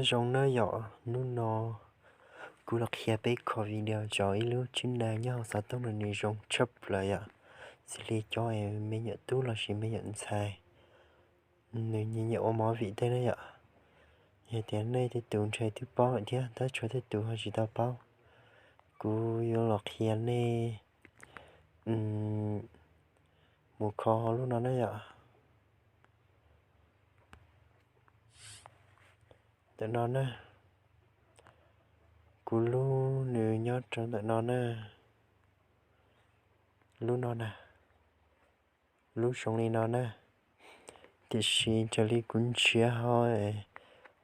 Zoo nawb yom, hnub no kuv los qhia peb kho video tso ib lub tswb na nyob hauv xov tooj no nws zoo tshaj plaws yom. Xws li cov me nyuam tub lossis me nyuam ntxhais, nws nyiam nyiam ua movie tej na yom. Yog tias nej tej tus ntshe twb paub lawm thiab tab tshuav tej tus ho tsis tau paub. Kuv yuav los qhia nej mus kho lub no na yom. Ntawm no na, kuv lub nws nyob rau ntawm no na, lub no na, lub zoo li no na. Tiam sis raws li kuv nrhiav ho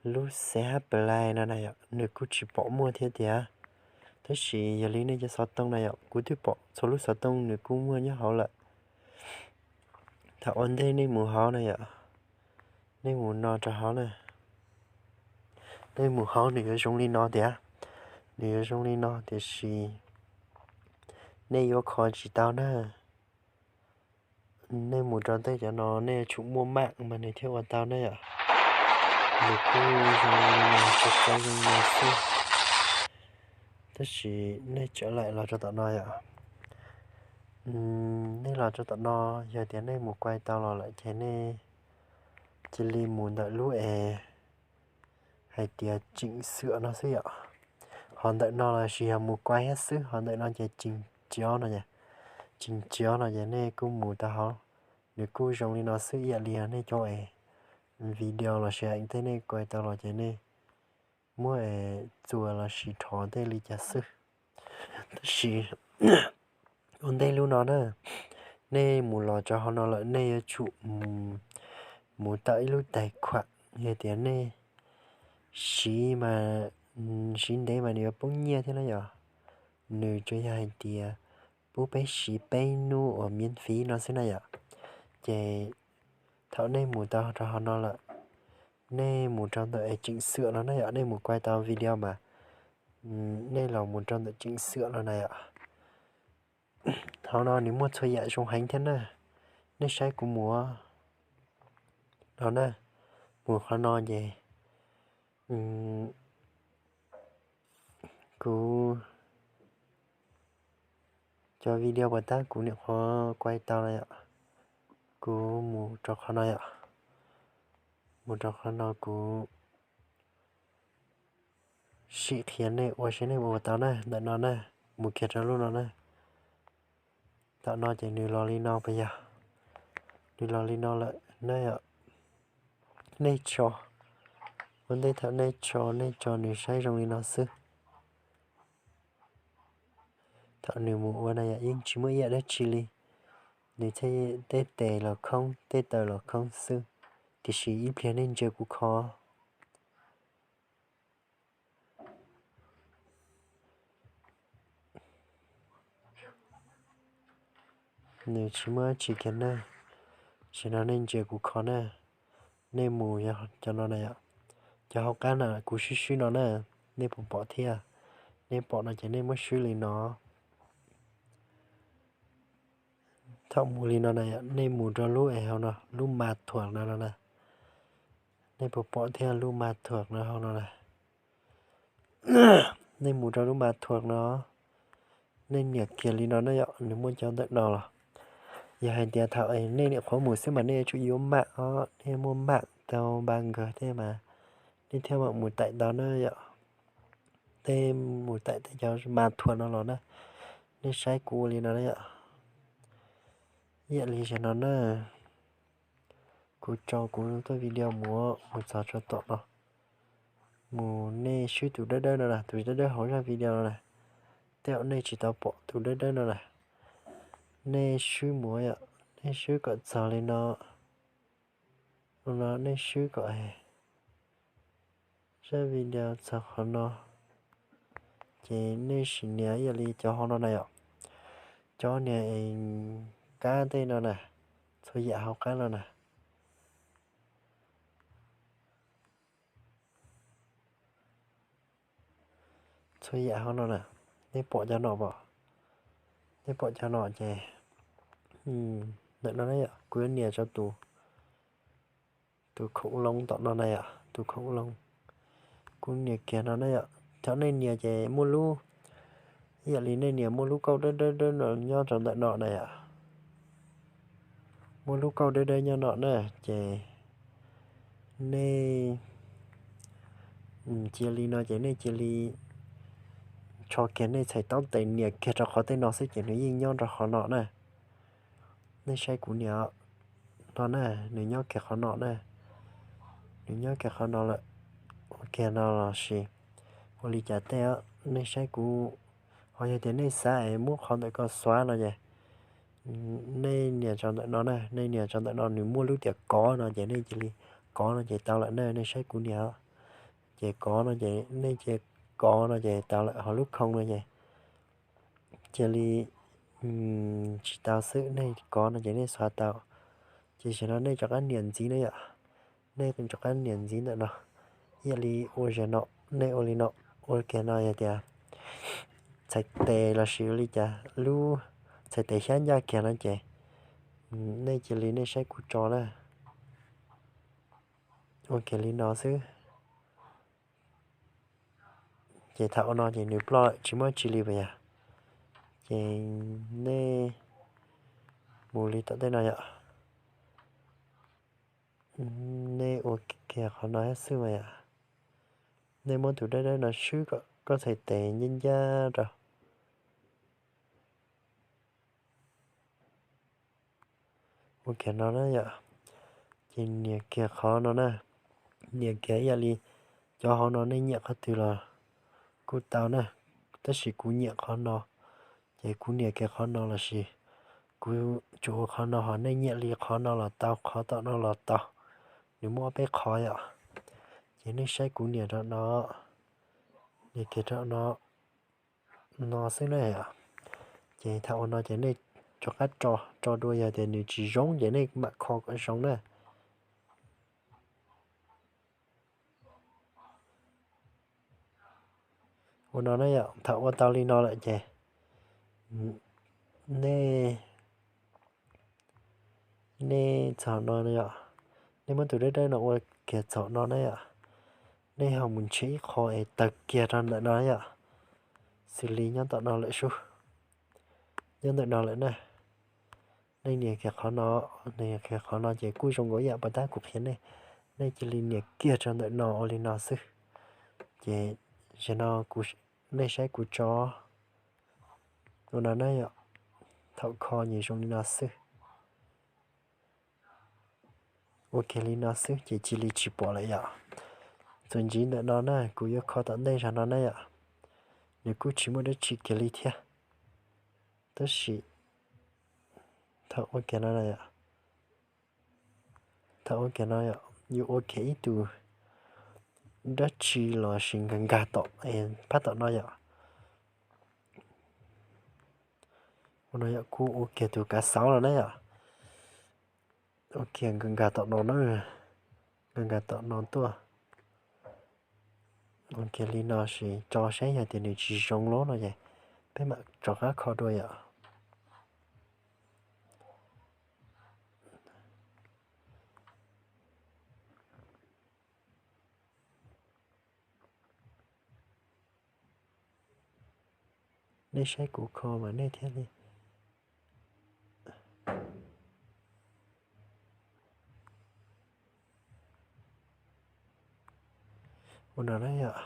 lub C H Play no na yom, nws kuj tsis pom muaj thiab tiag. Tab sis yog li nej cov xov tooj na yom, kuv twb pom txhua lub xov tooj nws kuj muaj nyob hauv lawm. Thaum ua ntej nej mus hauv na yom, nej mus no rau hauv na, nej mus hauv nws yuav zoo li no tiag. Nws yuav zoo li no tiam sis nej yuav kho tsis tau na. Nej mus rau tej cov no nej yuav tsum muaj maj mas nws thiaj ua tau ne yom. Nws kuj zoo li no, txaus zoo li no xwb. Tab sis nej tsom laim los rau tom no yom. Nej los rau tom no, yog tias nej mus kuai tau los lawm ces nej cia li mus ntawm lub es hais tias tseem xwm no xwb yom. Ho ntawm no lossis yog mus kuai thiab xwb, ho ntawm no ces tseem tsis no, tseem tsis no ces nej kuj mus tau hauv. Nws kuj zoo li no xwb, ib yam li nej cov es video lossis heev tej nej kuai tau los ces nej muab es txuas lossis rho tej li cas xwb. Tab sis ua ntej lub no na, nej mus los rau hauv no lawm nej yuav tsum mus tawm ib lub tais khuam, yog tias nej siv mas, siv ntev mas nws yuav poob nyiaj thiab na yom. Nws tsuas yog hais tias pub peb siv peb hnub uas miễn phí no xwb na yom. Ces thaum nej mus tau rau hauv no lawm, nej mus rau ntawm es tseem xwm no na yom, nej mus kuai tau video mas nej los mus rau ntawm tseem xwm no na yom. Hauv no nws muaj txhua yam zoo heev thiab na. Nej saib kuv mus no na, mus qhov no ces kuv cov video puas tab kuv niam qhuav kuai tau na yom. Kuv mus rau qhov no yom, mus rau qhov no kuv sim qhia nej ua seb nej ua tau na. Ntawm no na, mus kiag rau lub no na. Tom no ces nws los li no puas yog? Nws los li no lawm na yom. Nej tso, ua ntej thaum nej tso, nej tso nws saib zoo li no xwb. Thaum nws mus ua na yom, yeej tsis muaj ib yam dab tsi li. Nws thiaj tej tes los khoob, tej taw los khoob xwb. Tiam sis ib pliag nej ntsia kuv kho. Nws tsis muaj dab tsi kiag na. Tam sim no nej ntsia kuv kho na. Nej mus yog cov no na yom. Cov hauv qab na kuv swb swb no na. Nej puas pom thiab? Nej pom no ces nej muab swb li no. Thaum mus li no na yom, nej mus rau lub es hauv no, lub mas thuam no no na. Nej puas pom thiab? Lub mas thuam no hauv no na. Nej mus rau lub mas thuam no, nej nias kiag li no na yom, nws muaj cov ntawm no los. Yog hais tias thaum nej niam qhuav mus xwb mas nej yuav tsum yuav mam os, nej muaj mam tau npa nkawg tej mas nej thiaj mam mus taim tau na yom. Tej mus taim tej cov mas thuam no los na. Nej saib kuv ua li no na yom. Ib yam li zaum no na, kuv tso kuv tuaj video mus, mus txog rau tom no, mus nej swb tus dawb dawb no na, tus dawb dawb hauv zaj video no na. Tej zaum nej tsis tau pom tus dawb dawb no na. Nej swb mus yom, nej swb kom txog li no, no nej swb kom zaj video txog qhov no, ces nej sim nias ib yam li cov hauv no na yom. Cov nias es kab tej no na, txhua yam hauv qab no na. Txhua yam hauv no na, nej pom cov no pom, nej pom cov no ces ntawm no na yom, kuv yuav nias rau tus, tus khủng long tom no na yom, tus khủng long. Kuv nias kiag no na yom, thaum nej nias ces muaj lub, ib yam li nej nias muaj lub kauj dawb dawb dawb no nyob rau ntawm no na yom. Muaj lub kauj dawb dawb nyob no na, ces nej cia li no ces nej cia li tso kiag nej txhais taub tes nias kiag rau qhov tej no xwb ces nws yeej nyob rau qhov no na. Nej saib kuv nias no na, nws nyob kiag qhov no na, nws nyob kiag qhov no lawm. Ua kiag no los sis ua li cas tej, nej saib kuv, ho yog tias nej xav es muab qhov ntawm ko xóa no ces nej nias rau ntawm no na, nej nias rau ntawm no nws muaj lub tias kov no ces nej cia li kov no ces tau lawm na, nej saib kuv nias. Ces kov no ces nej cia li kov no ces tau lawm, ho lub khoo no ces cia li tsis tau xwb, nej kov no ces nej xav tau. Ces zaum no nej rov qab nias ntxiv na yom, nej rov qab nias ntxiv ntawm no, ib yam li ua zaum no, nej ua li no, ua kiag no yog tias txhais tes los sis ua li cas lub txhais tes xyab ncaj kiag no ces nej cia li nej saib kuv tso na. Ua kiag li no xwb. Ces thaum ua no ces nws ploj lawm tsis muaj tsi li puas yog? Ces nej mus li tom tej no yom, nej ua kiag qhov no thiab xwb mas yom. Nej muab tus dawb dawb no swb kom koj txhais tes ncaj ncaj rau. Ua kiag no na yom, ces nias kiag qhov no na, nias kiag ib yam li cov hauv no nej nyiam qhov twg los kuj tau na, tab sis kuv nyiam qhov no, ces kuv nias kiag qhov no los sis kuv tsuas ua qhov no, ho nej nyiam li qhov no los tau, qhov tom no los tau, nws muaj ob peb qhov yom. Ces nej saib kuv nias rau no, nias kiag rau no, no xwb na yom. Ces thaum ua no ces nej rov qab tso, tso dua, yog tias nws tsis zoo ces nej mam kho kom zoo na. Ua no na yom, thaum ua tau li no lawm ces nej, nej txog no yom, nej muab tus dawb dawb no ua kiag txog no na yom, nej ho mus nrhiav ib qho es tawg kiag rau ntawm no yom, xws li nyob tom no lawm sub, nyob ntawm no lawm na. Nej nias kiag qhov no, nias kiag qhov no ces kuj zoo nkaus ib yam puas tab kuv qhia nej, nej cia li nias kiag rau ntawm no ua li no xwb. Ces zaum no nej saib kuv tso ua no na yom, thaum kho ces zoo li no xwb. Ua kiag li no xwb ces cia li tsis pom lawm yom. Txuas ntxiv ntawm no na, kuv yuav kho tom ntej zog no na yom. Nws kuj tsis muaj dab tsi kiag li thiab. Tab sis thaum ua kiag no, thaum ua kiag no yom, yuav ua kiag ib tug dab tsi los sis nkag nkag tom, phab tom no yom. Ua no yom, kuv ua kiag tus kav xauv no na yom. Ua kiag nkag nkag tom no na, nkag nkag tom no tuaj. Ua kiag li no sis tso saib yog tias nws tsis zoo lawm no ces peb mam rov qab kho dua yom. Nej saib kuv kho mas nej thiaj li. Ua no na yom,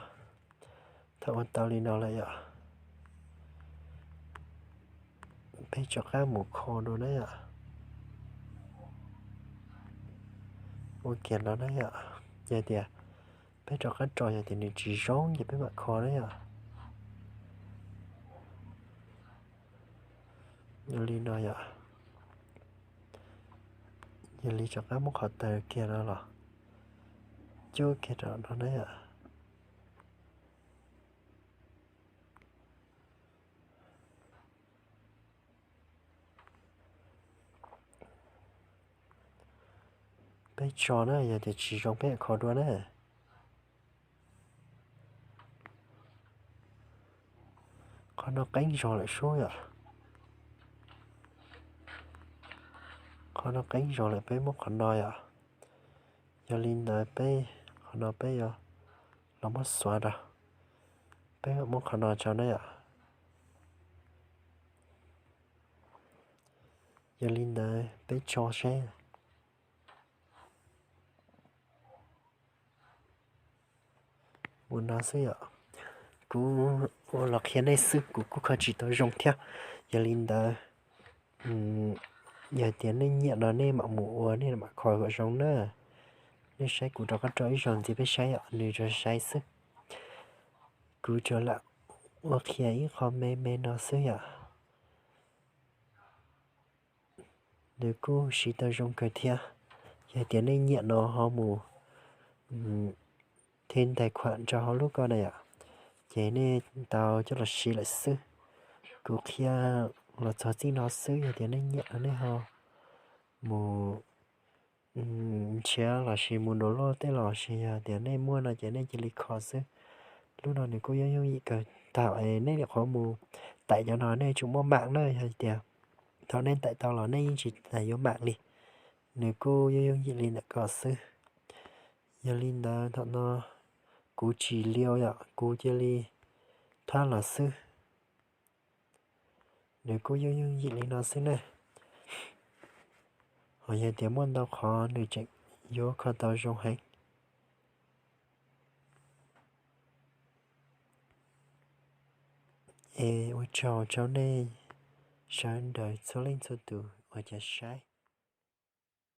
thaum ua tau li no lawm yom, peb rov qab mus kho dua na yom. Ua kiag no na yom, yog tias peb rov qab tso yog tias nws tsis zoo ces peb mam kho na yom. Ua li no yom, yog li rov qab muab qhov taw kiag no los cub kiag rau no na yom. Peb tso na, yog tias tsis zoo peb mam kho dua na. Qhov no qeeb zog lawm sub yom. Qhov no qeeb zog lawm peb muab qhov no yom. Yog li ntawd peb qhov no peb yuav los muab xuav rau. Peb muab qhov no tso na yom. Yog li ntawd peb tso seb. Mus no xwb yom. Kuv ua los qhia nej xwb, kuv kuj kho tsis tau zoo thiab. Yog li ntawd, yog tias nej nyiam no nej mam mus ua, nej mam kho kom zoo na. Nej saib kuv rov qab rau ib zaug ntxiv peb saib yom, nws tsuas saib xwb. Kuv tsuas lam ua qhia ib qho me me no xwb yom. Nws kuj siv tau zoo kawg thiab. Yog tias nej nyiam no ho mus thim tais khuam rau hauv lub ko na yom, ces nej tau coj los siv lawm xwb. Kuv qhia los txog txij no xwb, yog tias nej nyiam no nej ho mus nrhiav los sis mus download tej los sis yog tias nej muaj no ces nej cia li kho xwb. Lub no nws kuj yooj yooj yim kawg, thaum nej nyuam qhuav mus taim cov no nej tsum muaj mam na, yog tias thaum nej taim tau los nej yeej tsis tas yuav mam li, nws kuj yooj yooj yim li ntawm ko xwb. Yog li ntawd thaum no kuv tsis liu yom, kuv cia li thab los xwb. Nws kuj yooj yooj yim li no xwb na. Ho yog tias muaj ntau qhov nws tseem yuav kho tau zoo heev. Es ua tsaug rau nej sawv daws txhua leej txhua tus uas cov saib.